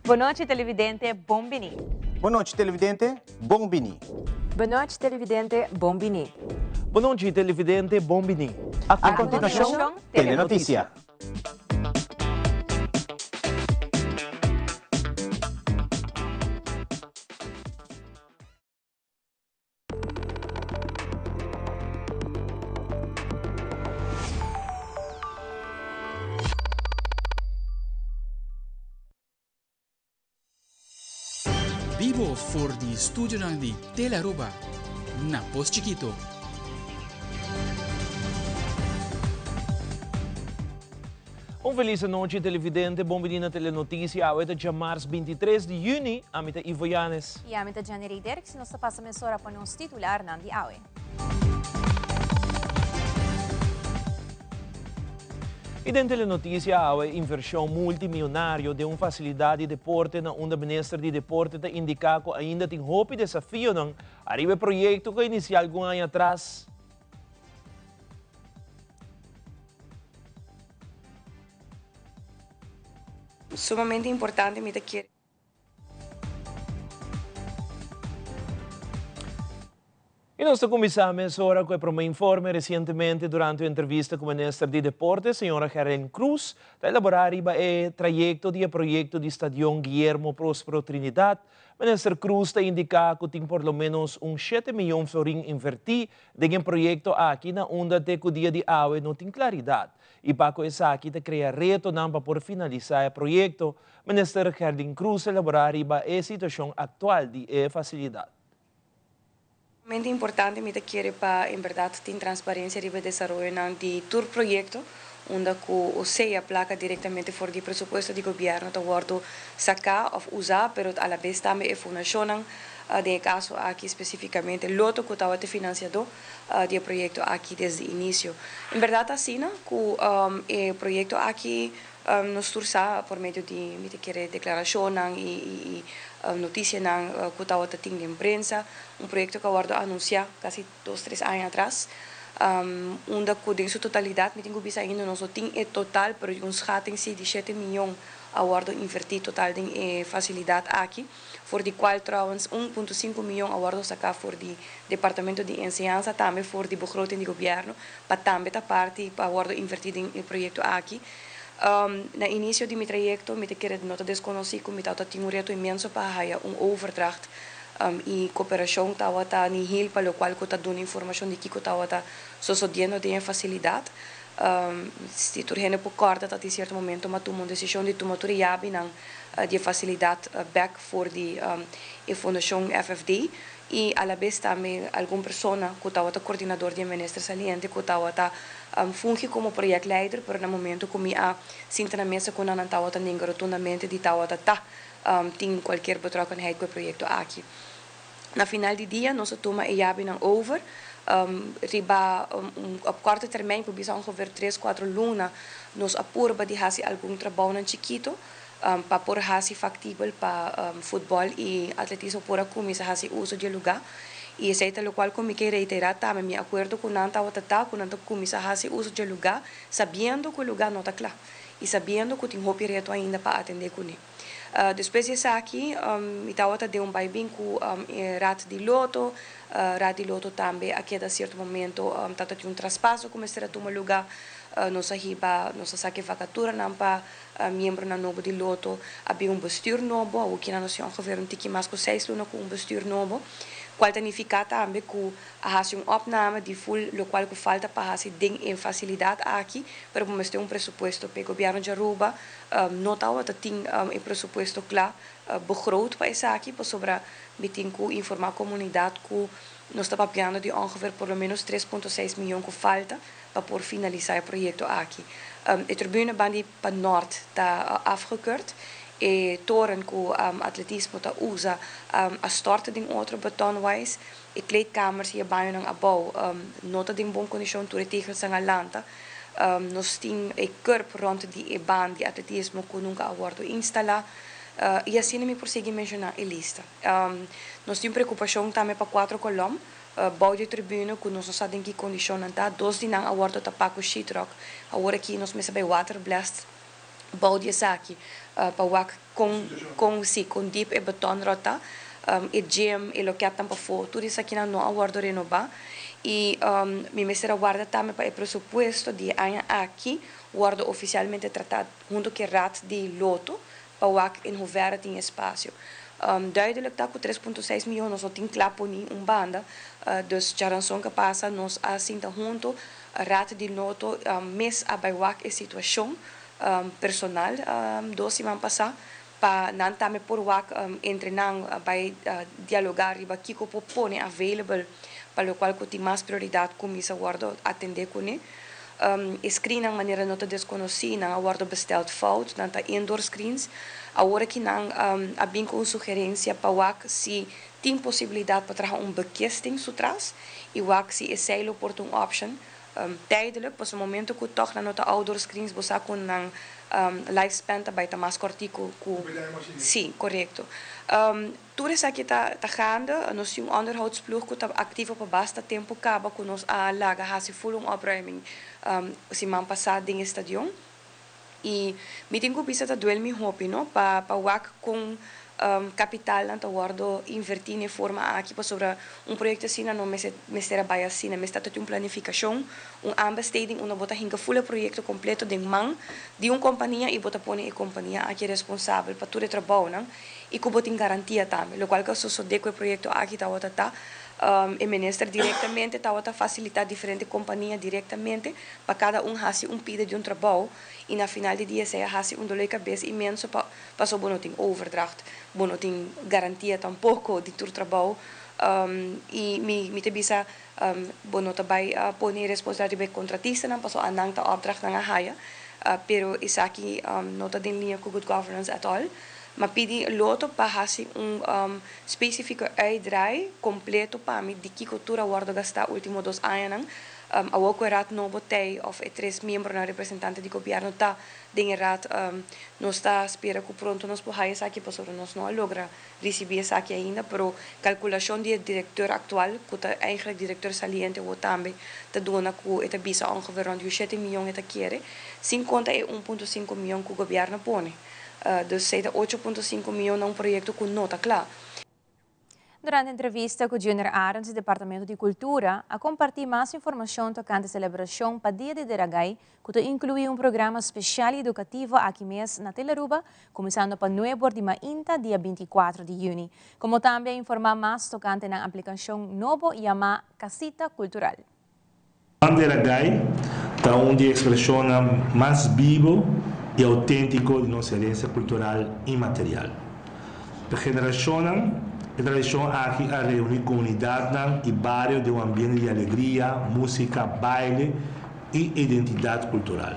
Bon nochi televidente, bon bini. Bon nochi televidente, bon bini. Bon nochi televidente, bon bini. Bon nochi televidente, bon bini. A continuacion, Telenoticia. Bibo for di studionan di Telearuba na Pos Chikito. Un felis anochi televidente, bon bini na Telenoticia. Awe ta djamars 23 di juni, ami ta Ivo Yanes. I ami ta Jenny Rey Dirks, nos ta pasa mesora pa nos titularnan di awe. I den Telenoticia awe, inversion multimillonario den un facilidad di deporte na unda Minister di Deporte ta indica cu ainda tin hopi desafionan ariba e proyecto cu a inicia algun aña atras. Sumamente importante mi ta kere. I nos ta kuminsá mesora ku e promé informe. Resientemente durante un entrevista ku Minister di Deporte, señora Gerlin Croes, ta elaborá riba e trayekto di e proyekto di Stadion Guillermo Prospero Trinidad. Minister Croes ta indiká ku tin por lo ménos un shete miyon florin invertí Den e proyekto aki na unda te ku dia di awe no tin klaridat i pa ku esaki ta krea retonan pa por finalisá e proyekto, Minister Gerlin Croes a elaborá riba e situashon aktual di e fasilidat. Sumamente importante mi ta kere pa en berdad tin transparencia riba e desaroyonan di tur proyecto unda cu o sea placa directamente for di presupuesto di gobierno ta wordo saca of usa pero alabes tambe e fundacionnan Den e kaso aki spesífikamente Lotto ku tabata e finansiadó di e proyekto aki desde inisio. En bèrdat ta asina ku e proyekto aki nos tur sa por medio di mi ta kere deklarashonnan i notisianan ku tabata tin den prensa, un proyekto ku a wòrdu anunsiá kasi dos tres aña atras unda ku den su totalidat mi tin ku bisa ainda nos no tin e total pero un schatting si di shete miyon a wòrdu invertí total den e fasilidat aki. for di cual trouwens 1.5 miyon a wordo saca for di Departamento di Enseñansa, tambe for di begroting di Gobierno, pa tambe ta parti pa wordo inverti den e proyecto aki. Na inicio di mi trayecto mi ta kere no ta desconoci cu mi tawata tin un reto inmenso pa haya un overdracht y cooperacion tawata nihil pa locual cu ta duna informacion di kico tawata sosodiendo den e facilidad. Si tur hende por corda ta tin cierto momento m'a tuma un decision di tuma tur e yabinan di e fasilidat bek for di e fundashon FFD i alabes tambe algun persona ku tabata kordinador di e minister saliente ku tabata fungi komo proyektleider pero na momento ku mi a sinta na mesa ku nan nan tabata nenga rotundamente di tabata ta tin kualkier betrokkenheid ku e proyekto aki. Na final di dia nos a tuma e yabinan over riba un op korte termijn por bisa ongeveer tres kuatro luna nos a purba di hasi algun trabounan chikito pa por hasi faktibel pa futbòl i atletismo por a kuminsá hasi uso di e lugá. I esei ta lokual ku mi ke reiterá tambe. Mi akuerdo ku nan tabata ta ku nan ta kuminsá hasi uso di e lugá sabiendo ku e lugá no ta kla i sabiendo ku tin hopi reto ainda pa atendé kuné. Despues di esaki mi tabata den un baibin ku e Raad di Loto. Raad di Loto tambe a keda sierto momento tabata tin un traspaso ku mester a tuma lugá. Nos a hiba, nos a saka e vakaturanan pa miembronan nobo di Loto. A bin un bestuur nobo, awor kina nos tin ongeveer un tiki mas ku seis luna ku un bestuur nobo, kual ta nifiká tambe ku a hasi un opname di ful lokual ku falta pa hasi den e fasilidat aki, pero bo mester un presupuesto p'e. Gobièrnu di Aruba no tabata tin e presupuesto kla begroot pa esaki, pasobra mi tin ku informá komunidat ku nos ta papiando di ongeveer por lo menos 3.6 miyon ku falta pa por finalisá e proyekto aki. E tribune bandi pa nort ta afgekeurd. E toren ku atletismo ta usa a stort den otro betonwise. E kleedkamers i e bañonan abou no ta den bon kondishon, tur e tegelsnan a lanta. Nos tin e curb rond di e baan di atletismo ku nunka a wòrdu instalá. I asina mi por sigui menshoná e lista. Nos tin preokupashon tambe pa kuatro kolòm bou di e tribune ku nos no sa den ki kondishon nan ta. Dos di nan a wòrdu tapá ku sheetrock. Awor aki nos mester bai waterblast. Bou di esaki pa wak con con si con diep e betonrot ta, e gym, e loketnan pafó, tur esakinan no a wordo renoba y mi mester a warda tambe pa e presupuesto di e aña aki wordo oficialmente trata hunto cu e Raad di Lotto pa wak in hoeverre tin espacio. Duidelijk ta cu 3.6 miyon nos no tin cla poni un banda, dus djaranson cu pasa nos a sinta hunto Raad di Lotto mes a bay wak e situacion personal dos siman pasá pa nan tambe por wak entre nan bai dialogá riba kiko por pone available pa lokual ku tin mas prioridat kuminsá wòrdu atendé kuné. E screennan manera no ta deskonosí, nan a wòrdu bestèld fout, nan ta indoor screens. Awor aki nan a bin ku un sugerensia pa wak si tin posibilidat pa traha un bekisting su tras i wak si esei lo por ta un option. Tijdelijk, pasobra momento ku tòg nan no ta outdoor screens bo sa ku nan lifespan ta bai ta mas kòrtiku ku. Sí, korekto. Tur esaki ta ta gaande. Nos tin un onderhoudsploeg ku ta aktivo pa basta tempu kaba ku nos a laga hasi ful un opruiming siman pasá den e stadion. I mi tin ku bisa ta duel mi hopi no pa pa wak kon kapitalnan ta wòrdu invertí na e forma aki pasobra un proyekto asina no mester mester a bai asina mester ta tin un planifikashon un aanbesteding unda bo ta hinka ful e proyekto kompleto den man di un kompania i bo ta pone e kompania aki responsabel pa tur e trabounan i ku bo tin garantia tambe lokual ku a sosodé ku e proyekto aki tabata ta e minister direktamente tabata fasilitá diferente kompania direktamente pa kada un hasi un pida di un trabou i na final di dia esei a hasi un dolor di kabes inmenso pa paso bo no tin overdracht, bo no tin garantia tampoko di tur trabou i mi mi ta bisa bo no ta bai pone responsabilidat riba e kontratistanan paso anan ta opdrachtnan a haya pero esaki no ta den liña ku good governance at all. M'a pidi Lotto pa hasi un spesifiko uitdraai kompleto pa mi di kiko tur a wòrdu gastá último dos añanan. Awor ku e raad nobo t'ei òf e tres miembronan representante di gobièrnu ta den e raad, nos ta spera ku pronto nos por haya esaki pasobra nos no a logra risibí esaki ainda, pero kalkulashon di e direkteur aktual, ku ta eigentlik direkteur saliente awor tambe, ta duna ku e ta bisa ongeveer rònt di shete mion e ta kere, sin konta e 1.5 mion ku gobièrnu a pone. Dus esei ta 8.5 mion na un proyekto ku no ta kla. Durante entrevista cu Junior Arends di Departamento di Cultura, a comparti mas informacion tocante celebracion pa Dia di Deragay, cu ta inclui un programa special y educativo aki mes na Telearuba, cuminsando pa nuebor di mainta dia 24 di juni. Como tambe a informa mas tocante nan aplicacion nobo yama Casita Cultural. Juan Deragay ta un di e expresionnan mas bibo y autentico di nos herencia cultural inmaterial. Pa generacionnan, e tradicion aki a reuni comunidadnan y bario den un ambiente di alegria, musica, baile y identidad cultural.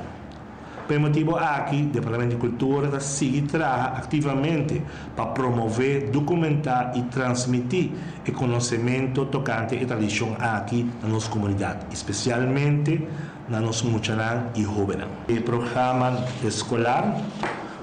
Pa e motibo aki, Departamento di Cultura ta sigui traha activamente pa promove, documenta y transmiti e conocemento tocante e tradicion aki na nos comunidad, y specialmente na nos muchanan y hobennan. E programa escolar.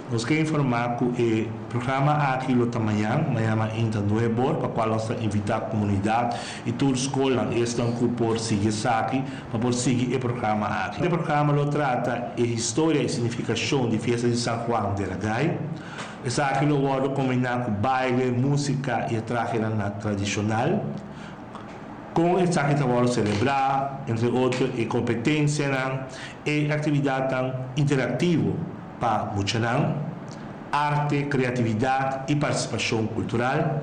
Nos ke informá ku e programa aki lo ta mañan, mañan mainta nuebor, pa kual nos ta invitá komunidat i tur skolnan esnan ku por sigui esaki pa por sigui e programa aki. E programa lo trata e historia i signifikashon di fiesta di San Juan de Ragay. Esaki lo wòrdu kombiná ku baile, músika i e trahenan tradishonal. Kon esaki ta wòrdu selebrá, entre otro e kompetensianan, e aktividatnan interaktivo pa muchanan, arte, kreatividat i partisipashon kultural.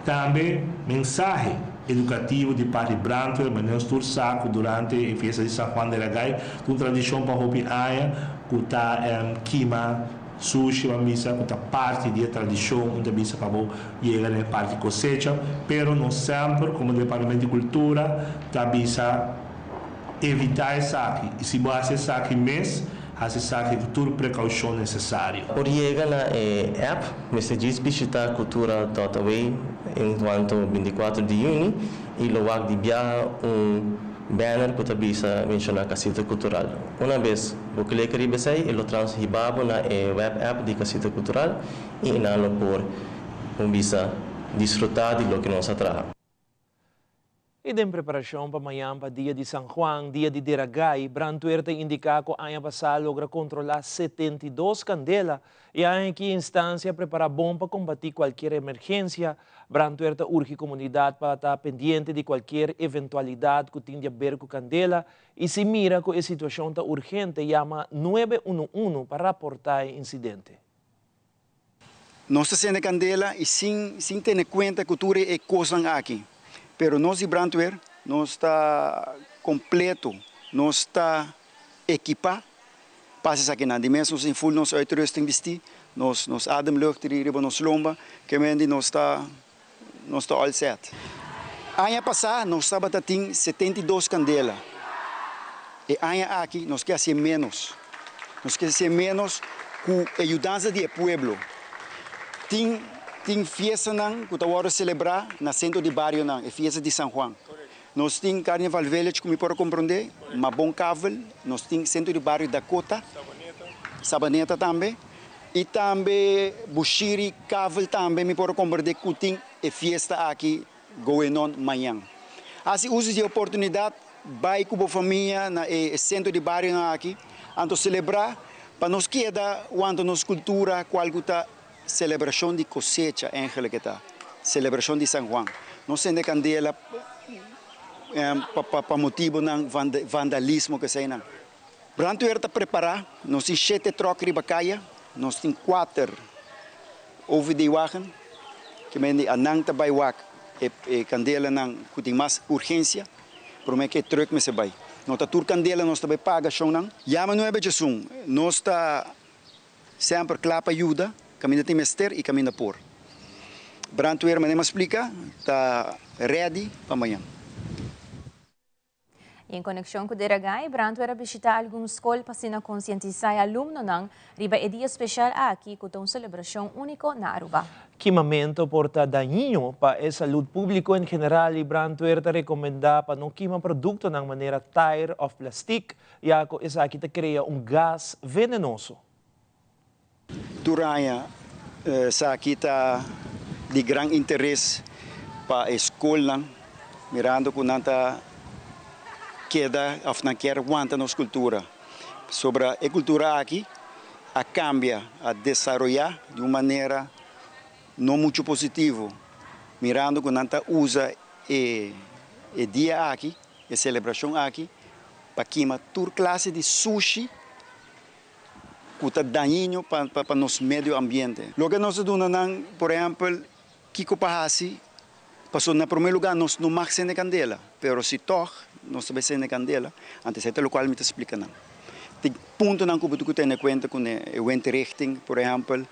Tambe mensahe edukativo di parti brandweer, manera nos tur sa ku durante e fiesta di San Juan de Ragay ta un tradishon pa hopi aña ku ta kima sushi pa misa ku ta parti di e tradishon un ta bisa pa bo yega na e parti kosecha, pero nos semper komo Departamento di Kultura ta bisa Evitá esaki, i si bo hasi esaki mes, hasi esaki ku tur prekoushon nesesario. Por yega na e app, mester djis bishitá cultura dot away en kuanto 24 di yüni i lo wak di biaha un banner ku ta bisa menshoná Casita Cultural. Una bes bo klika riba esei e lo trans hiba bo na e web app di Casita Cultural i nan lo por, un bisa, disfrutá di loke nos a traha. I den preparashon pa mañan pa Dia di San Juan, Dia di Deragai, brandweer ta indiká ku aña pasá a logra kontrolá 72 kandela i aña aki instansia a prepará bon pa kombatí kualkier emergensia. Brandweer ta urgi komunidat pa ta pendiente di kualkier eventualidat ku tin di aber ku kandela i si mira ku e situashon ta urgente yama nuebe unu unu pa raportá e insidente. Nos ta sende kandela i sin sin tene kuenta ku tur e kosnan aki. Pero nos di brandweer nos ta kompleto, nos ta ekipá pa hasi esakinan. Di mes nos tin ful nos uitrusting bistí, nos nos ademlucht riba nos lomba, ke mendi nos ta nos ta all set. Aña pasá nos tabata tin 72 kandela. E aña aki nos ke hasié ménos. Nos ke hasié ménos ku e yudansa di e pueblo. Tin tin fiestanan ku ta wòrdu selebrá na sentro di barionan, e fiesta di San Juan. Nos tin Carnival Village ku mi por a komprondé, Mabon Kavel, nos tin sentro di bario Dakota, Sabaneta tambe. I tambe Bushiri Kavel tambe mi por a komprendé ku tin e fiesta aki going on mañan. Hasi uso di e oportunidat bai ku bo famia na e sentro di barionan aki anto selebrá pa nos keda wanta nos kultura kual ku ta selebrashon di kosecha eigenlijk e ta selebrashon di San Juan. No sende kandela pa motibonan vandalismo keseinan. Brandweer ta prepará, nos tin shete tròk riba kaya, nos tin kuater OVD-wagen, ke men di anan ta bai wak e kandelanan ku tin mas urgensia, promé ku e trùk mester bai. No ta tur kandela nos ta bai paga shonnan. Yama nuebe djesun, nos ta semper kla pa yuda kaminda tin mester i kaminda por. Brandweer, manera mi a splika, ta rèdi pa mañan. I en konekshon ku Deragai, brandweer a bishitá algun skol pa asina konsientisá e alumnonan riba e dia speshal aki ku ta un selebrashon úniko na Aruba. Kimamentu por ta dañino pa e salud públiko en general i brandweer ta rekomendá pa no kima produktonan manera tair òf plastik ya ku esaki ta krea un gas venenoso. Tur aña esaki ta di gran interes pa e skolnan, mirando ku nan ta keda òf nan kier wanta nos kultura. Pasobra e kultura aki a kambia, a desaroyá di un manera no muchu positivo, mirando ku nan ta usa e dia aki, e selebrashon aki, pa kima tur klase di sushi. ku ta dañino pa nos medio ambiente. Loke nos ta duna nan, por ehèmpel, kiko pa hasi, pasobra na promé lugá nos no mag sende kandela, pero si tòg nos ta bai sende kandela, anto esei ta lokual mi ta splika nan. Tin puntonan ku bo tin ku tene kuenta kuné, e windrichting, por ehèmpel,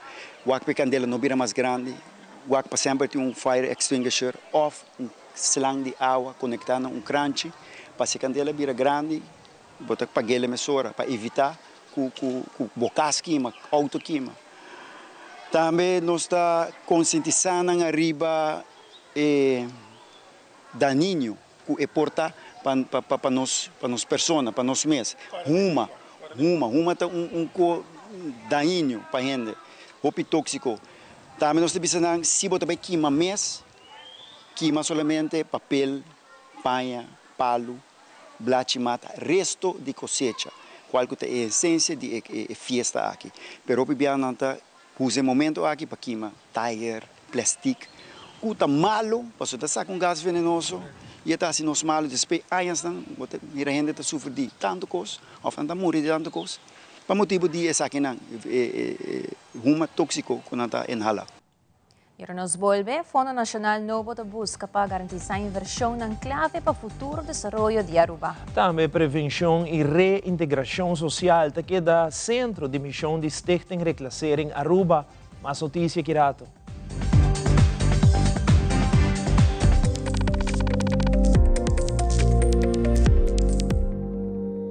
wak pa e kandela no bira mas grandi, wak pa semper tin un fire extinguisher òf un slang di awa konektá na un kranchi pa si e kandela bira grandi, Bo ta pag'el e mesora pa evitá ku ku bo kas kima, outo kima. Tambe nos ta konsientisá nan ariba e dañino ku e por ta pa pa nos pa nos persona, pa nos mes. Huma, huma, huma ta un un ko dañino pa hende, hopi tóksiko. Tambe nos ta bisa nan si bo ta bai kima mes, kima solamente papel, paña, palu. Blachi mata resto di kosecha, kual ku ta e esensia di e fiesta aki. Pero hopi bia nan ta usa e momento aki pa kima tayer, plestik, ku ta malu pasobra ta saka un gas venenoso i e ta hasi nos malu. Despues añasnan bo ta mira hende ta sufri di tantu kos òf nan ta muri di tantu kos pa motibu di esakinan, e huma tóksiko ku nan ta inhalá. Ora nos bolbe, Fondo Nacional nobo ta busca pa garantisa inversionnan clave pa futuro desaroyo di Aruba. Tambe prevencion y reintegracion social ta keda centro di mision di Stichting Reclassering Aruba. Mas noticia ki rato.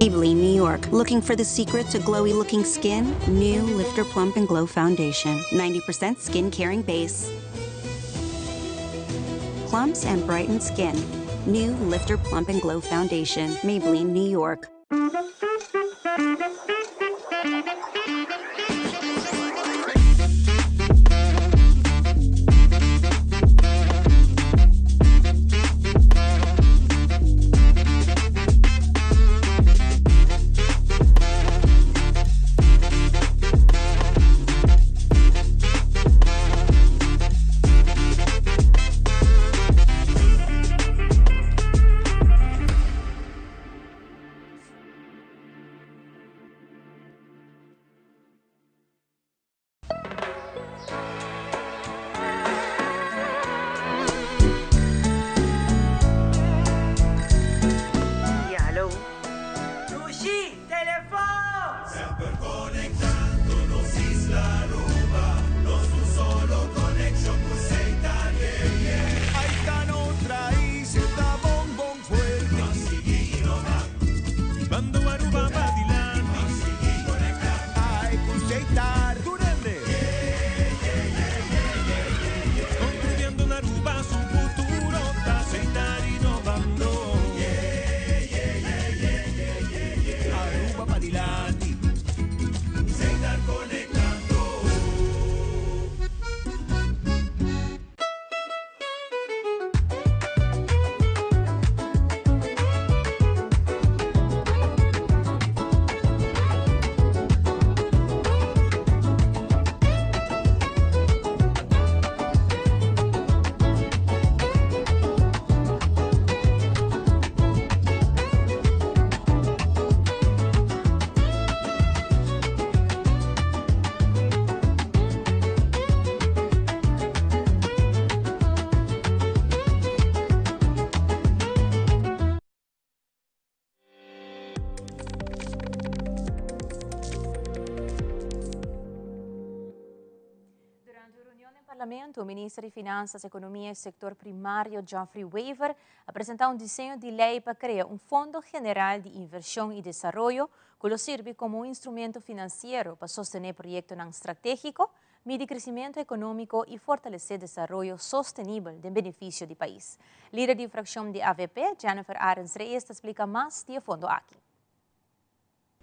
Maybelline, New York. Looking for the secret to glowy looking skin? New Lifter Plump and Glow Foundation. 90% skin caring base. Plumps and brightens skin. New Lifter Plump and Glow Foundation. Maybelline, New York. Hibando Aruba padilanti. Ay, cu Setar. Durende. Construyendo na Aruba su futuro. Ta Setar innovando. Aruba padilanti. Setar conectando. Durante un reunion den Parlamento, Minister di Finanzas, Economia y Sector Primario Geoffrey Wever a presenta un diseño di ley pa crea un Fondo General di Inversion y Desaroyo cu lo sirbi como un instrumento financiero pa sostene proyectonan strategico, midi crecimento economico y fortalece desaroyo sostenibel den beneficio di pais. Lider di fraccion di AVP, Jennifer Arends Reyes, ta splica mas di e fondo aki.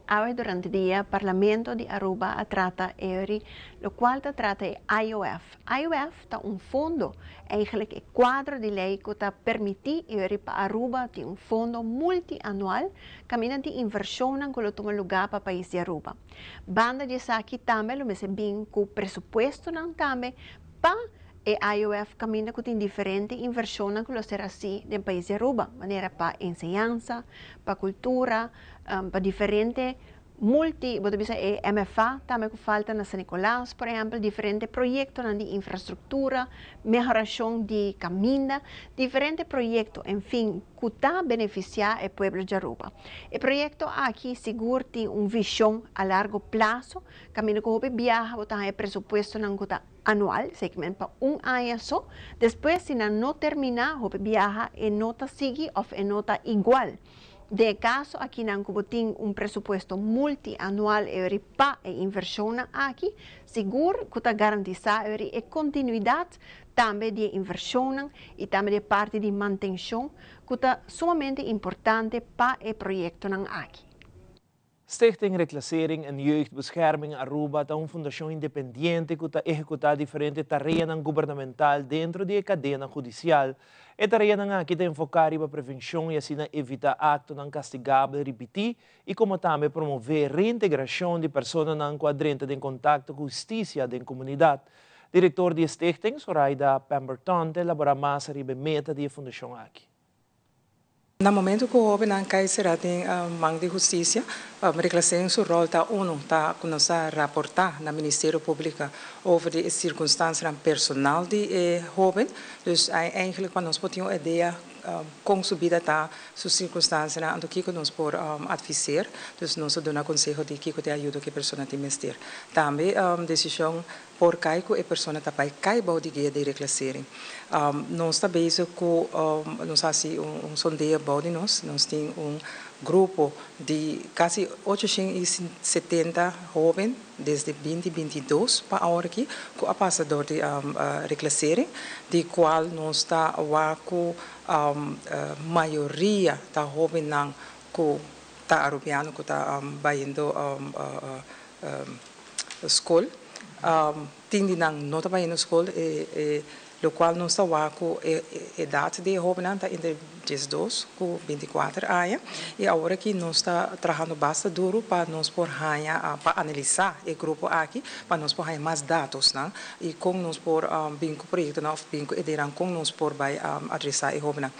Awe durante dia Parlamento di Aruba a trata eri locual ta trata e IOF. IOF ta un fondo, eigenlijk e cuadro di ley cu ta permiti eri pa Aruba tin un fondo multi-anual caminda di inversionnan cu lo tuma lugar pa pais di Aruba. Banda di esaki tambe lo mester bin cu presupuestonan tambe pa e IOF caminda cu tin diferente inversionnan cu lo ser haci den pais di Aruba, manera pa enseñansa, pa cultura, pa diferente multi, bo ta bisa e MFA tambe cu falta na San Nicolas, por ehempel, diferente proyectonan di infrastructura, mehoracion di caminda, diferente proyecto, en fin, cu ta beneficia e pueblo di Aruba. E proyecto aki sigur tin un vision a largo plazo, caminda cu hopi biaha bo ta haya presupuestonan cu ta anual, segment pa un aña so, despues si nan no termina, hopi biaha e no ta sigui of e no ta igual. Den e caso akinan cu bo tin un presupuesto multi-anual eri pa e inversionnan aki, sigur cu ta garantisa eri e continuidad tambe di e inversionnan y tambe di e parti di mantencion cu ta sumamente importante pa e proyectonan aki. Stichting Reclassering en Jeugdbescherming Aruba ta un fundacion independiente cu ta ehecuta diferente tareanan gubernamental dentro di e cadena hudicial. E tareanan aki ta enfoca riba prevencion y asina evita actonan castigabel ripiti y como tambe promove reintegracion di personanan cu a drenta den contacto cu husticia den comunidad. Director di e stichting, Soraida Pemberton, ta elabora mas riba e meta di e fundacion aki. Na momento cu hobennan cay cera den man di husticia, Reclassering su rol ta uno, ta cu nos a raporta na Ministerio Publico over di e circunstancianan personal di e hoben. Dus eigenlijk pa nos por tin un idea con su bida ta, su circunstancianan, anto kico nos por adviseer. Dus nos ta duna conseho di kico ta e ayudo cu e persona tin mester. Tambe decision Por kai ku e persona ta bai kai bou di guia di reclassering. Nos ta bezig ku nos hasi un sondeo bou di nos. Nos tin un grupo di kasi 870 hoben desde binti 22 pa awor aki ku a pasa dor di reclassering, di kual nos ta wak ku mayoria ta hobennan ku ta Arubiano ku ta bayendo skol. Tin di nan no ta bayendo skol, e lokual nos ta wak ku e edat di e hóbennan ta entre 12 ku 24 aña. I awor aki nos ta trahando basta duru pa nos por haña, pa analisá e grupo aki, pa nos por haña mas datosnan i kon nos por bin ku proyektonan òf bin ku ideanan kon nos por bai adresá e hóbennan.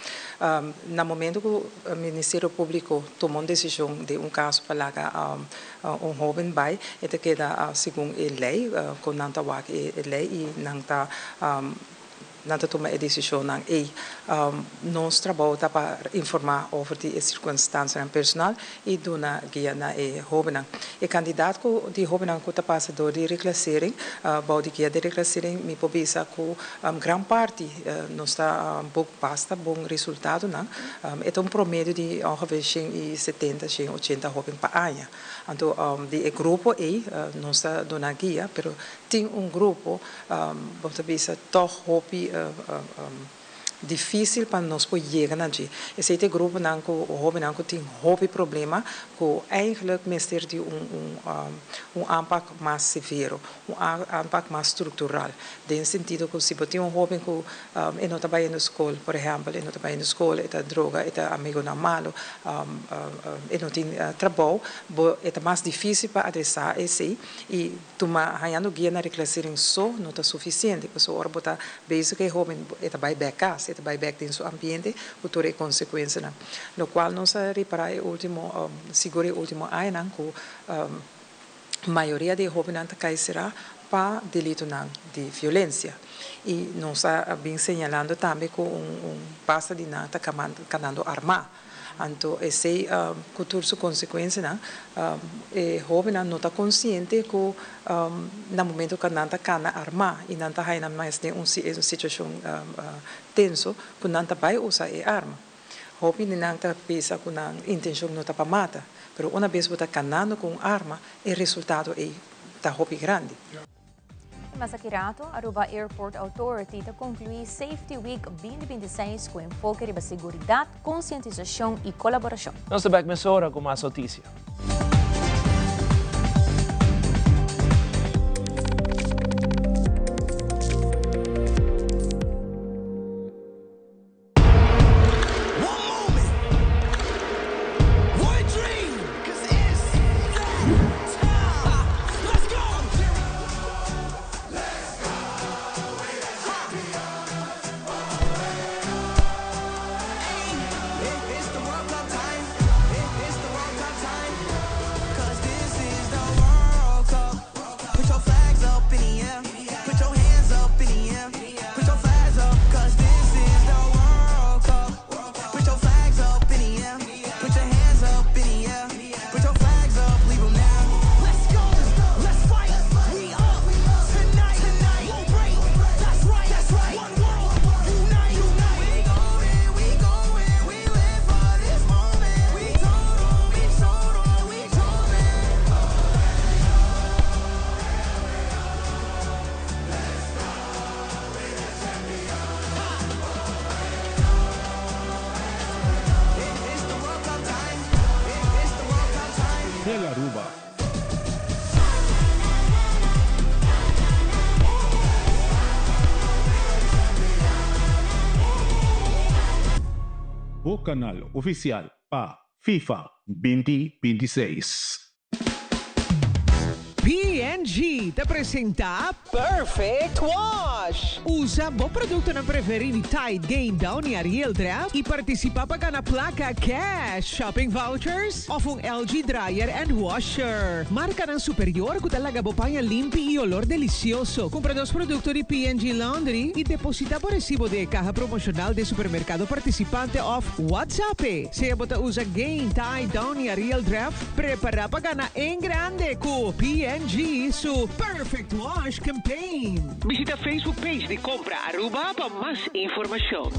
Na momento ku Ministerio Públiko tuma un desishon den un kaso pa laga Un hoben bai, e ta keda segun e lei, kon nan ta wak e lei i nan ta Nan ta tuma e desishonnan ei. Nos trabou ta pa informá over di e sirkunstansianan personal i duna guia na e hóbennan. E kandidat ku di hóbennan ku ta pasa dor di reklasering, bou di guia di reklasering, mi por bisa ku gran parti nos ta buk basta bon resultadonan. E ta un promedio di ongeveer 170, 180 hóben pa aña. Anto di e grupo ei nos ta duna guia, pero tin un grupo bo ta bisa tòg hopi difísil pa nos por yega na dje. Esei ta e gruponan ku hóbennan ku tin hopi problema ku eigenlijk mester di un un aanpak mas severo, un aanpak mas struktural. Den sentido ku si bo tin un hóben ku e no ta bayendo skol, por ehèmpel, e no ta bayendo skol, e ta droga, e ta amigonan malu, e no tin trabou, bo e ta mas difísil pa adresá esei i Tuma hañando guia na reclassering so no ta suficiente, pasobra ora bo ta bezig cu e hoben e ta bay bek cas, e ta bay bek den su ambiente cu tur e consecuencianan. Locual nos a ripara e ultimo, sigur e ultimo añanan cu mayoria di e hobennan ta cay cera pa delitonan di violencia. Y nos a bin señalando tambe cu un basta di nan ta canando arma. Anto esei ku tur su konsekuensianan, e hóbennan no ta konsiente ku na momento ku nan ta kana armá i nan ta haña nan mes den un situashon tenso ku nan ta bai usa e arma. Hopi di nan ta bisa ku nan intenshon no ta pa mata, pero una bes bo ta kanando ku un arma e resultado ei ta hopi grandi. Mas aki rato, Aruba Airport Authority ta conclui Safety Week 2026 cu enfoke riba seguridad, concientisacion y colaboracion. Nos ta bek mesora cu mas noticia. Tele Aruba. Bo canal oficial pa FIFA 2026. P&G ta presenta Perfect Wash! Usa bo productonan preferi di Tide, Gain, Downy, Ariel, Dreft y participa pa gana placa cash, shopping vouchers of un LG dryer and washer. Marcanan superior cu ta laga bo paña limpi y olor delicioso. Cumpra dos producto di P&G Laundry y deposita bo recibo den e caha promocional den supermercado participante of WhatsApp e. Sea bo ta usa Gain, Tide, Downy, Ariel, Dreft, Prepara pa gana en grande cu P&G su Perfect Wash Campaign. Bishita Facebook page di Compra Aruba pa mas informacion.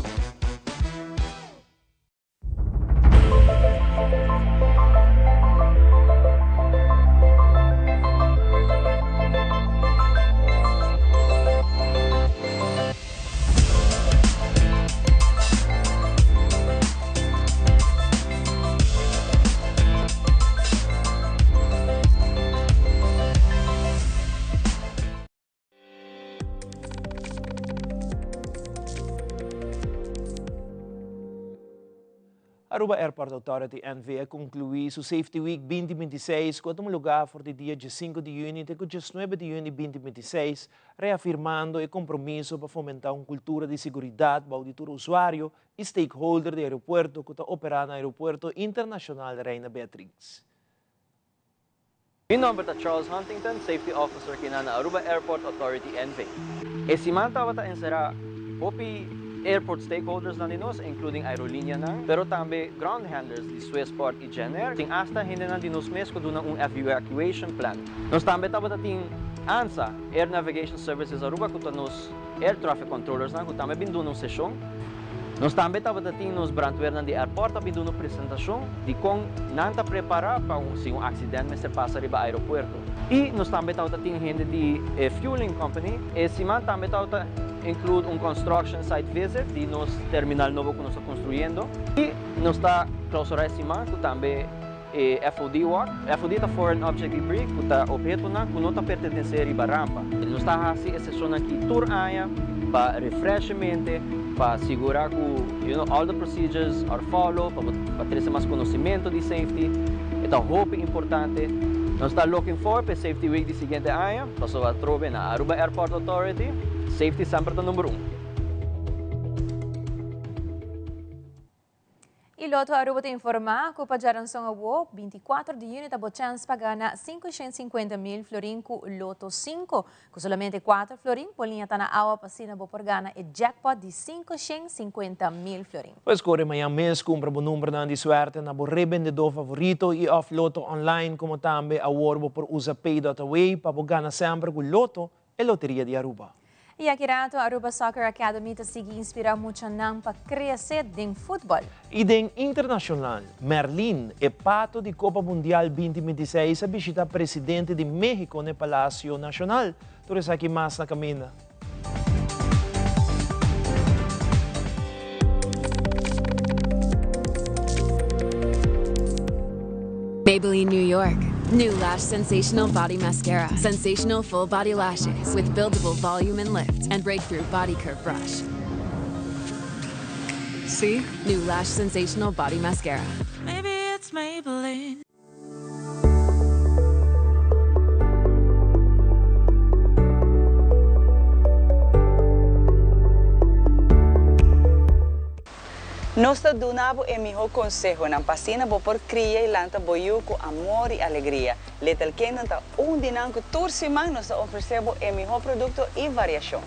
Aruba Airport Authority NV a conclui su Safety Week 2026 cu a tuma lugar for di dia 15 di juni te cu 19 di juni 2026, reafirmando e compromiso pa fomenta un cultura di seguridad bou di tur usuario y stakeholder di aeropuerto cu ta opera na Aeropuerto Internacional Reina Beatrix. Mi nomber ta Charles Huntington, Safety Officer kinan na Aruba Airport Authority NV. E siman tabata encera Hopi airport stakeholders nan di nos, including aerolineanan, pero tambe ground handlers di Swissport y Genair. Tin hasta hendenan di nos mes cu duna un evacuation plan. Nos tambe tabata tin ANSA, Air Navigation Services Aruba, cu ta nos air traffic controllers nan cu tambe bin duna un sesion. Nos tambe tabata tin nos brandweernan di airport a bin duna un presentacion di con nan ta prepara pa un si un accident mester pasa riba aeropuerto. Y nos tambe tabata tin hende di e fueling company. E siman tambe tabata include un construction site visit di nos terminal nobo cu nos ta construyendo. Y nos ta clausura e siman cu tambe E FOD walk. FOD ta Foreign Object Debris, ku ta ophetonan ku no ta pertenesé riba rampa. Nos ta hasi e seshonnan aki tur aña pa refresh e mente, pa sigurá ku you know all the procedures are followed, pa bo pa trese mas konosementu di safety. E ta hopi importante. Nos ta looking forward pa e Safety Week di siguiente aña, pasobra atrobe na Aruba Airport Authority, safety semper ta number un. Y Lotto Aruba ta informa cu pa djaranson awo, 24 di juni ta bo chens pa gana 550 mil florin cu Lotto 5. Cu solamente 4 florin, bo liña ta na awa pa asina bo por gana e jackpot di 550 mil florin. Pues core mañan mes cumpra bo numbernan di suerte na bo rebendedor favorito y of Lotto online como tambe awor bo por usa Pay.away pa bo gana semper cu Lotto e Loteria di Aruba. Y aki rato Aruba Soccer Academy ta sigui inspira muchanan pa crece den futbol. Y den internacional, Merlin, e pato di Copa Mundial 2026 a bishita presidente di Mexico n'e Palacio Nacional. Tur esaki mas na caminda. Maybelline New York. New Lash Sensational Body Mascara. Sensational full body lashes with buildable volume and lift and breakthrough body curve brush. See? New Lash Sensational Body Mascara. Maybe it's Maybelline. Nos ta duna bo e mihó konsehonan pa asina bo por kria i lanta bo yu ku amor i alegria. Little Kingdom ta un di nan ku tur siman nos ta ofresé bo e mihó produkto i variashon.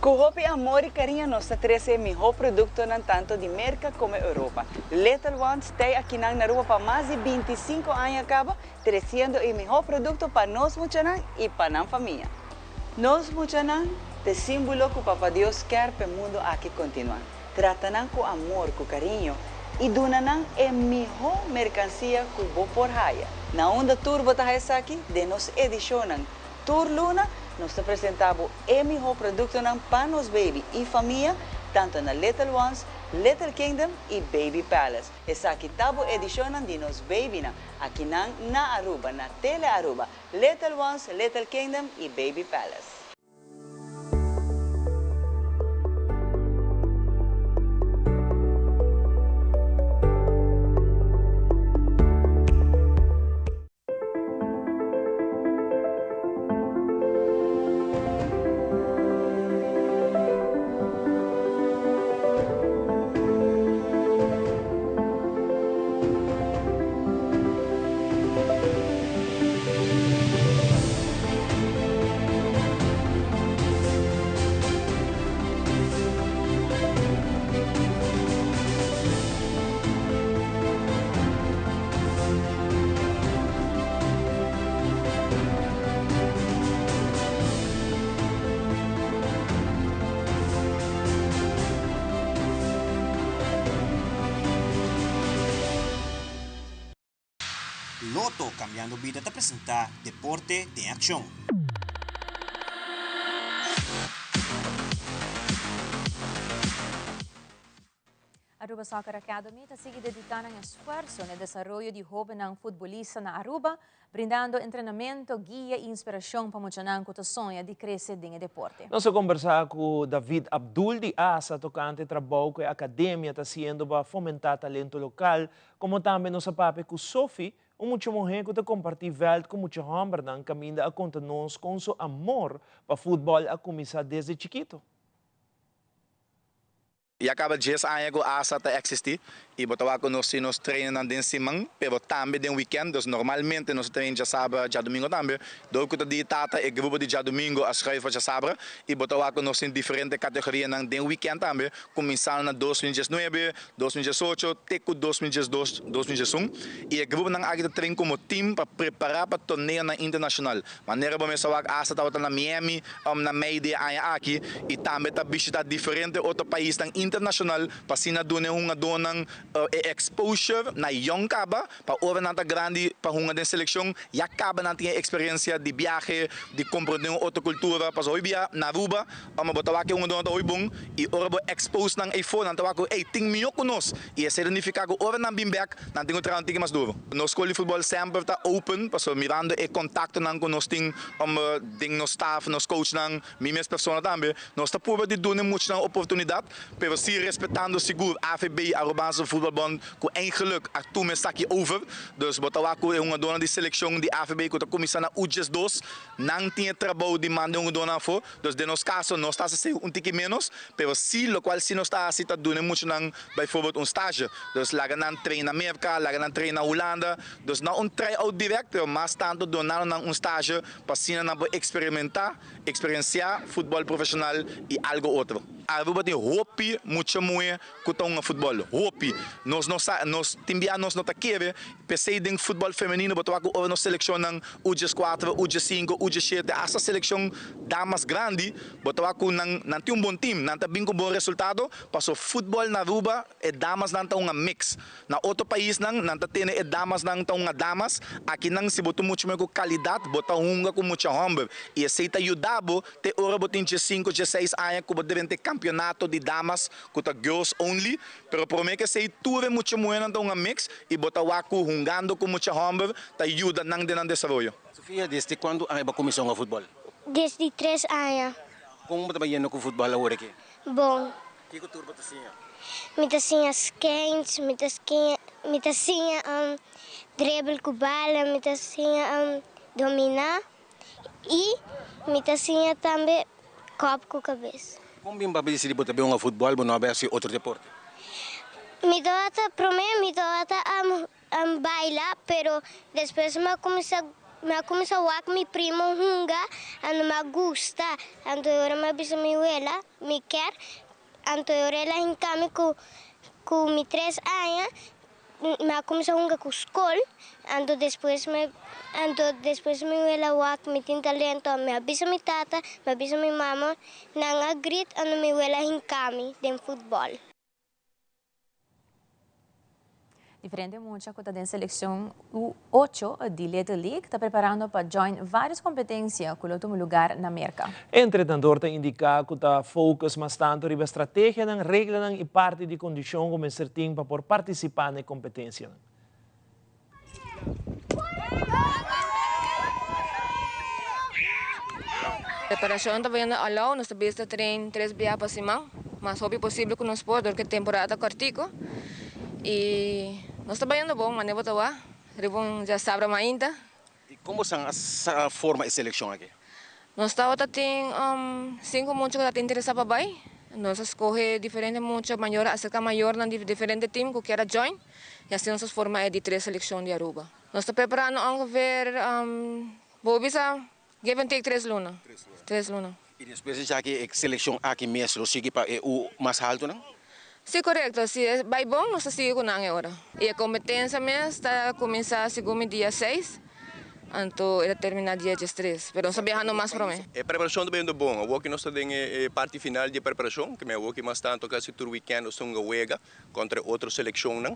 Ku hopi amor i kariño nos ta trese e mihó produktonan tantu di Merka komo Europa. Little Ones tei akinan na Aruba pa mas di 25 aña kaba, tresiendo e mihó produkto pa nos muchanan i pa nan famia. Nos muchanan t'e símbolo ku Papa Dios kèr p'e mundu aki kontinuá. Trata nan ku amor, ku kariño, i duna nan e mihó merkansia ku bo por haya. Na unda tur bo ta haya esaki? Den nos edishonnan. Tur luna nos ta presentá bo e mihó produktonan pa nos baby i famia, tantu na Little Ones, Little Kingdom i Baby Palace. Esaki ta bo edishonnan di nos babynan, akinan na Aruba, na Tele Aruba. Little Ones, Little Kingdom y Baby Palace. Lotto Cambiando Bida ta presenta Deporte den Accion. Aruba Soccer Academy ta sigui dedica nan esfuerso na e desaroyo di hobennan futbolista na Aruba, brindando entrenamento, guia y inspiracion pa muchanan cu ta soña di crece den e deporte. Nos a combersa cu David Abdul di asa tocante e trabou cu e academia ta haciendo pa fomenta talento local, como tambe nos a papia cu Sophie, un mucha muhe cu ta comparti veld cu mucha hombernan caminda a conta nos con su amor pa futbol a cuminsa desde chikito. Ya caba djes aña cu asa ta existi y bo ta wak cu nos tin nos trainingnan den siman pero tambe den weekend, dus normalmente nos ta train djasabra, djadumingo tambe. Door cu ta di tata e grupo di djadumingo a schuif pa djasabra y bo ta wak cu nos tin diferente categorianan den weekend tambe cuminsando na 2019, 2018 te cu 2012, 2021 y e gruponan aki ta train como team pa prepara pa torneonan internacional. Manera bo mes a wak asta tabata na Miami na mei di e aña aki y tambe ta bishita diferente otro paisnan internacional pa asina duna e hungadornan e exposure na yong caba pa ora nan ta grandi pa hunga den seleccion ya caba nan tin e experiencia di biahe di comprende un otro cultura pasobra hoy bia na Aruba bo ta wak e hungadornan ta hoy bon y ora bo expose nan eyfor nan ta wak cu ey tin miho cu nos y esey ta nifica cu ora nan bin bek Nan tin ku traha un tiki mas duro. Nos skol di futbòl semper ta open pasobra mirando e kontaktonan ku nos tin den nos staf, nos coachnan, mi mes persona tambe, nos ta purba di duna e muchanan oportunidat, pero si respetando sigur AVB, Arubaanse Voetbalbond, ku eigenlik a tuma esaki over. Dus bo ta wak ku e hungadónan di selekshon di AVB ku ta kuminsá na U 12, nan tin e trabou di manda e hungadónan afó. Dus den nos kaso nos ta hasi un tiki ménos, pero si lokual si nos ta hasi ta duna e muchanan Bijvoorbeeld un stage. Dus laga nan train na Merca, laga nan train na Hulanda. Dus no un try-out direct, pero mas tanto dunando nan un stage pa asina nan por experimenta, experiencia futbol profesional y algo otro. Aruba tin hopi mucha muhe cu ta hunga futbol. Hopi. Nos no sa, nos tin bia nos no ta kere. P'esey den futbol femenino bo ta wak cu ora nos seleccionnan U 14, U 5, U 7, hasta seleccion damas grandi, bo ta wak cu nan nan tin un bon team, nan ta bin cu bon resultado. Paso futbol na Aruba e damasnan ta hunga mix. Na otro paisnan nan ta tene e damasnan ta hunga damas, akinan si bo ta mucha muher ku calidad bo ta hunga ku mucha homber y esey ta yuda bo te ora bo tin diesinco, dieseis aña ku bo drenta e campeonato di damas ku ta girls only, pero prome ku esey tur e mucha muhernan ta hunga mix y bo ta wak ku hungando ku mucha homber ta yuda nan den nan desaroyo. Sofia, desde cuando aña bo a cuminsa hunga futbol? Desde tres aña. Con bo ta bayendo cu futbol awor aki? Bon. Kiko tur bo ta siña? Mi ta siña skeins, mi ta skiña, mi ta siña dribble ku bala, mi ta siña dominá i mi ta siña tambe kòp ku kabes. Kon bin bo a disidí bo ta bin hunga futbòl, bo no a bai hasi otro deporte? Mi tabata, promé mi tabata baila, pero despues mi a kuminsá mi a kuminsá wak mi primo hunga, anto mi a gusta. Anto e ora mi a bisa mi wela, mi kier. Anto e ora el a hinka mi ku ku mi tres aña, mi a kuminsá hunga ku skol. Anto despues mi anto despues mi wela wak mi tin talento, mi a bisa mi tata, mi a bisa mi mama, nan a grit, anto mi wela a hinka mi den futbòl. Diferente mucha cu ta den seleccion U8 di Little League ta preparando pa join varios competencia cu lo tuma lugar na Merca. E entrenador ta indica cu ta focus mas tanto riba estrategianan, reglanan y parti di condicion cu mester tin pa por participa na e competencianan. Preparacion ta bayendo alou, nos ta bisa train tres bia pa siman, mas hopi posibel cu nos por dor cu e temporada ta cortico y nos ta bayendo bon, mane bo ta wak riba un djasabra mainta. Y con bo san a forma e seleccion aki? Nos tabata tin cinco mucha cu ta interesa pa bay, nos a scoge diferente mucha mayor a acerca mayornan di diferente team cu kier a join. Y asina nos a forma e di tres seleccion di Aruba. Nos ta preparando ongeveer, bo bisa, give and take tres luna. Tres luna. Y despues di esaki e seleccion aki mes lo sigui pa e U mas haltonan? Si, corecto. Si e bay bon nos ta sigui cu nan e ora. Y e competencia mes ta cuminsa segun mi dia seis, anto e ta termina dia diestres. Pero nos ta biahando mas prome. E preparacion ta bayendo bon. Awor ki nos ta den e parti final di e preparacion, ke men awor ki mas tanto casi tur weekend nos ta hunga wega. Kontra e otro selekshonnan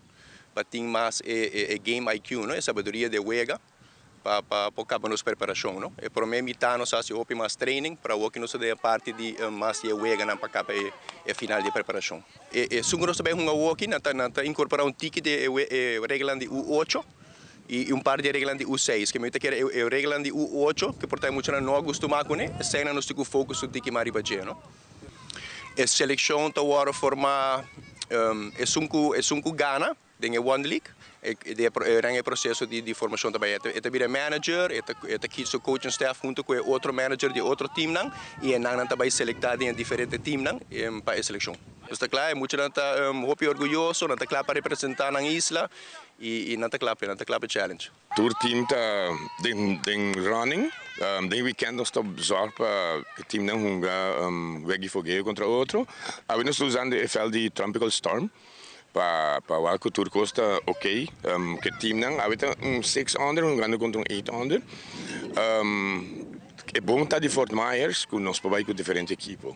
pa tin mas e game IQ, no, e sabiduria di e wega pa pa por kaba nos preparashon, no. E promé mitá nos a hasi hopi mas training, pero awor ki nos ta den e parti di mas di e weganan pa kaba e e final di e preparashon. E esun ku nos ta bai hunga awor aki nan ta nan ta inkorporá un tiki di e e reglanan di U ocho i un par di e reglanan di U seis. Ke mi ta kere e e reglanan di U ocho ke por ta e muchanan no a gustumá kuné, eseinan nos tin ku focus un tiki mas riba dje, no. E selekshon ta wòrdu formá esun ku esun ku gana den e One League den e proseso di formashon ta bai. E ta bira e manager, e ta e ta kies su coaching staff huntu ku e otro manager di e otro teamnan i e nannan ta bai selektá den e diferente teamnan pa e selekshon. Nos ta kla, e muchanan ta hopi orguyoso, nan ta kla pa representá nan isla i nan ta kla p'e, nan ta kla p'e challenge. Tur team ta den den running. Den weekend nos ta zorg pa e teamnan hunga weg'i fogeo contra otro. Awe nos ta usando e veld di Tropical Storm pa pa wak cu tur cos ta ok cu e teamnan. Awe ta un six under hungando contra un eight under. E bon ta di Fort Myers cu nos por bay cu diferente ekipo.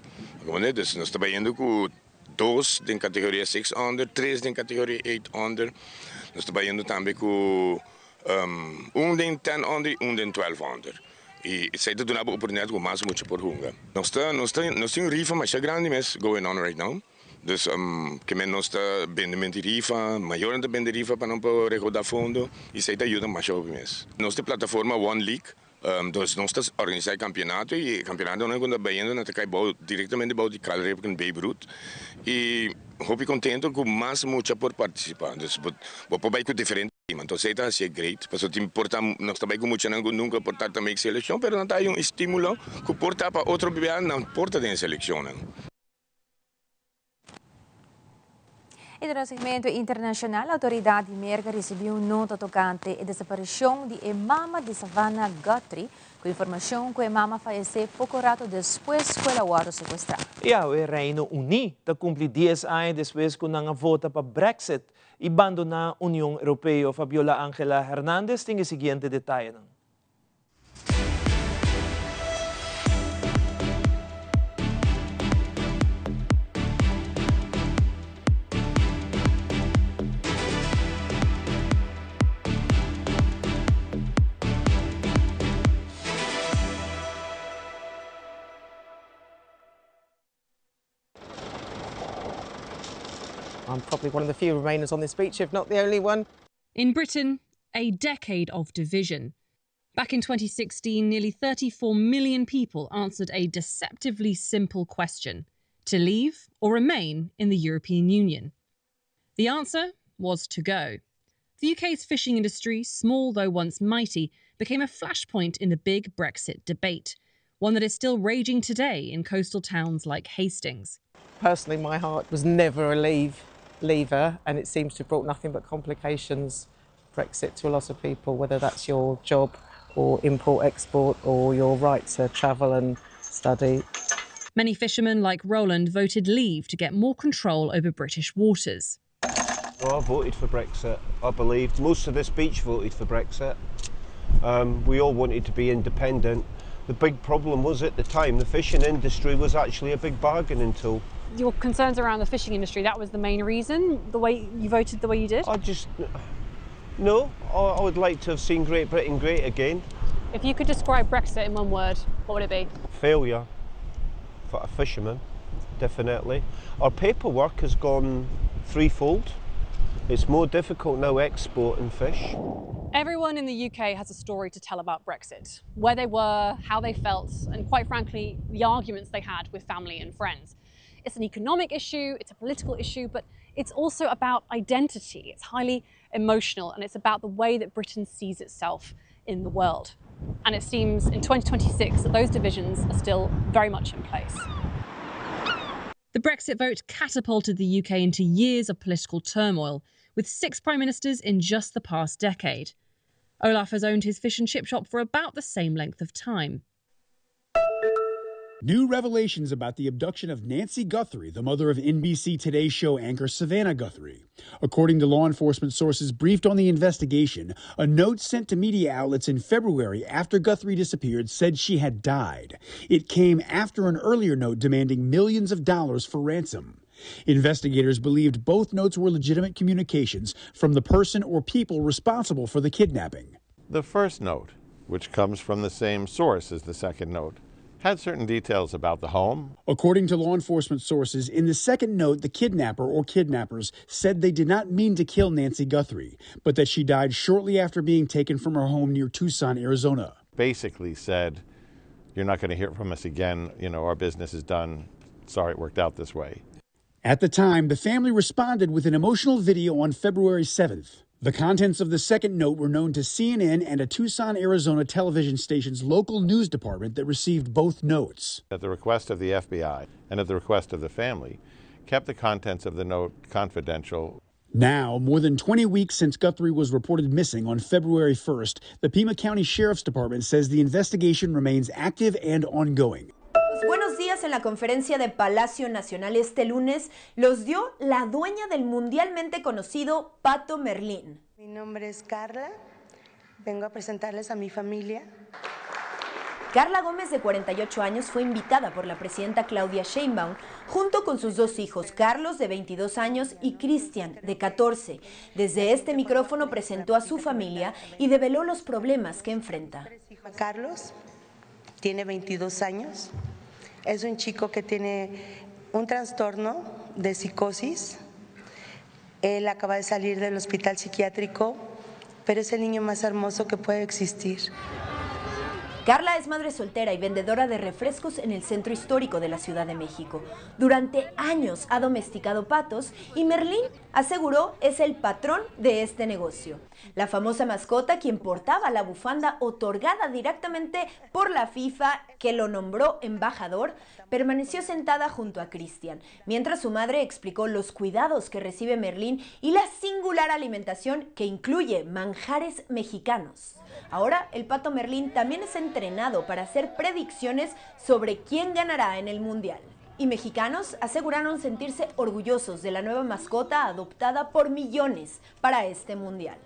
Dus nos ta bayendo cu Dos den categoria six under, tres den categoria eight under. Nos ta bayendo tambe cu un den ten under y un den twelve under. Y esey ta duna bo oportunidad cu mas mucha por hunga. Nos ta, nos ta, nos tin un rifa masha grandi mes going on right now. Dus kimen nos ta bende menti rifa, mayornan ta bende rifa pa nan por recauda fondo y esey ta yuda masha hopi mes. Nos ta e plataforma One League. Dus nos ta organisá e kampionato i e kampionatonan ku ta bayendo nan ta kai bou direktamente bou di Cal Ripken Babe Ruth i hopi kontento ku mas mucha por partisipá. Dus bo bo por bai ku diferente tim anto esei ta hasié great pasobra tin por ta nos ta bai ku muchanan ku nunka por ta ta make selekshon pero nan ta hay un estímulo ku por ta pa otro bia nan por ta den e selekshonnan. Y den segmento internacional, autoridad di Merca ricibi un nota tocante e desaparicion di e mama di Savannah Guthrie, cu informacion cu e mama fayece poco rato despues cu el a wordo secuestra. Y awe Reino Uní ta cumpli dies aña despues cu nan a vota pa Brexit y bandona Union Europeo. Fabiola Angela Hernandez tin e siguiente detayenan. I'm probably one of the few Remainers on this beach, if not the only one. In Britain, a decade of division. Back in 2016, nearly 34 million people answered a deceptively simple question to leave or remain in the European Union. The answer was to go. The UK's fishing industry, small though once mighty, became a flashpoint in the big Brexit debate, one that is still raging today in coastal towns like Hastings. Personally, my heart was never a leave leaver, and it seems to have brought nothing but complications, Brexit, to a lot of people, whether that's your job or import, export, or your right to travel and study. Many fishermen, like Roland, voted leave to get more control over British waters. I voted for Brexit. I believed most of this beach voted for Brexit. Um, we all wanted to be independent. The big problem was at the time the fishing industry was actually a big bargaining tool. Your concerns around the fishing industry, that was the main reason, the way you voted the way you did? I just. No, I, I would like to have seen Great Britain great again. If you could describe Brexit in one word, what would it be? Failure for a fisherman, definitely. Our paperwork has gone threefold. It's more difficult now exporting fish. Everyone in the UK has a story to tell about Brexit where they were, how they felt, and quite frankly, the arguments they had with family and friends. It's an economic issue, it's a political issue, but it's also about identity. It's highly emotional and it's about the way that Britain sees itself in the world. And it seems in 2026 that those divisions are still very much in place. The Brexit vote catapulted the UK into years of political turmoil, with six prime ministers in just the past decade. Olaf has owned his fish and chip shop for about the same length of time. New revelations about the abduction of Nancy Guthrie, the mother of NBC Today show anchor Savannah Guthrie. According to law enforcement sources briefed on the investigation, a note sent to media outlets in February after Guthrie disappeared said she had died. It came after an earlier note demanding millions of dollars for ransom. Investigators believed both notes were legitimate communications from the person or people responsible for the kidnapping. The first note, which comes from the same source as the second note, had certain details about the home. According to law enforcement sources, in the second note, the kidnapper or kidnappers said they did not mean to kill Nancy Guthrie, but that she died shortly after being taken from her home near Tucson, Arizona. Basically said, You're not going to hear from us again. You know, our business is done. Sorry it worked out this way. At the time, the family responded with an emotional video on February 7th. The contents of the second note were known to CNN and a Tucson, Arizona television station's local news department that received both notes. At the request of the FBI and at the request of the family, kept the contents of the note confidential. Now, more than 20 weeks since Guthrie was reported missing on February 1st, the Pima County Sheriff's Department says the investigation remains active and ongoing. Los buenos días en la conferencia de Palacio Nacional este lunes los dio la dueña del mundialmente conocido Pato Merlín. Mi nombre es Carla, vengo a presentarles a mi familia. Carla Gómez, de 48 años, fue invitada por la presidenta Claudia Sheinbaum junto con sus dos hijos, Carlos, de 22 años, y Cristian, de 14. Desde este micrófono presentó a su familia y develó los problemas que enfrenta. Carlos tiene 22 años, es un chico que tiene un trastorno de psicosis. Él acaba de salir del hospital psiquiátrico, pero es el niño más hermoso que puede existir. Carla es madre soltera y vendedora de refrescos en el centro histórico de la Ciudad de México. Durante años ha domesticado patos y Merlín, aseguró, es el patrón de este negocio. La famosa mascota, quien portaba la bufanda otorgada directamente por la FIFA, que lo nombró embajador, permaneció sentada junto a Cristian, mientras su madre explicó los cuidados que recibe Merlín y la singular alimentación que incluye manjares mexicanos. Ahora, el pato Merlín también es entrenado para hacer predicciones sobre quién ganará en el Mundial. Y mexicanos aseguraron sentirse orgullosos de la nueva mascota adoptada por millones para este Mundial.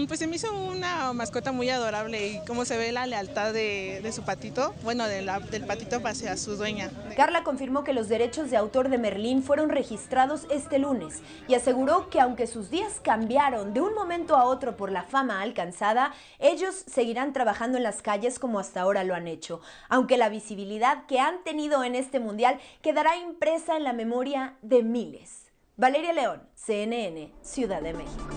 Pues se me hizo una mascota muy adorable y cómo se ve la lealtad de su patito, bueno, de la, del patito hacia su dueña. Carla confirmó que los derechos de autor de Merlín fueron registrados este lunes y aseguró que aunque sus días cambiaron de un momento a otro por la fama alcanzada, ellos seguirán trabajando en las calles como hasta ahora lo han hecho, aunque la visibilidad que han tenido en este mundial quedará impresa en la memoria de miles. Valeria León, CNN, Ciudad de México.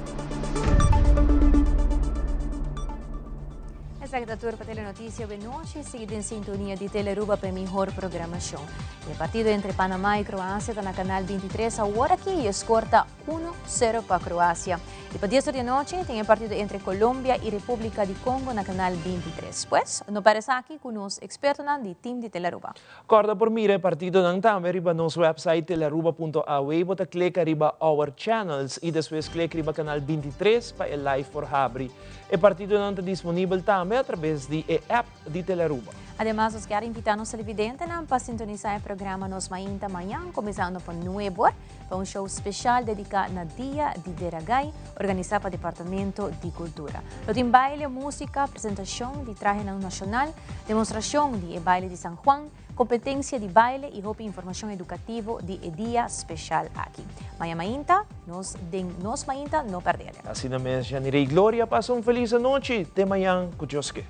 Esaki ta tur pa Telenoticia awe nochi. Sigui den sintonia di Telearuba pa e mihor programacion. E partido entre Panama y Croacia ta na Canal 23 awor aki y e score ta uno sero pa Croacia. Y pa dies or di anochi tin e partido entre Colombia y Republica di Congo na Canal 23. Pues, no perde esaki cu nos expertonan di team di Telearuba. Corda por mira e partidonan tambe riba nos website telearuba punto aw. Bo ta click ariba Our Channels y despues click riba Canal 23 pa e live por habri. E partidonan ta disponibel tambe a traves di e app di Telearuba. Ademas nos kier invita nos televidentenan pa sintonisa e programa Nos Mainta mañan kuminsando pa nuebe or pa un show special dedica na Dia di Deragai organisa pa Departamento di Cultura. Lo tin baile, musica, presentacion di trahenan nacional, demostracion di e baile di San Juan, Competencia di baile y hopi informacion educativo di e dia special aki. Maña mainta, nos den Nos Mainta, no perdele. Asina mes, Janirey Gloria pasa un feliz anochi. Te mañan cu Dios ke.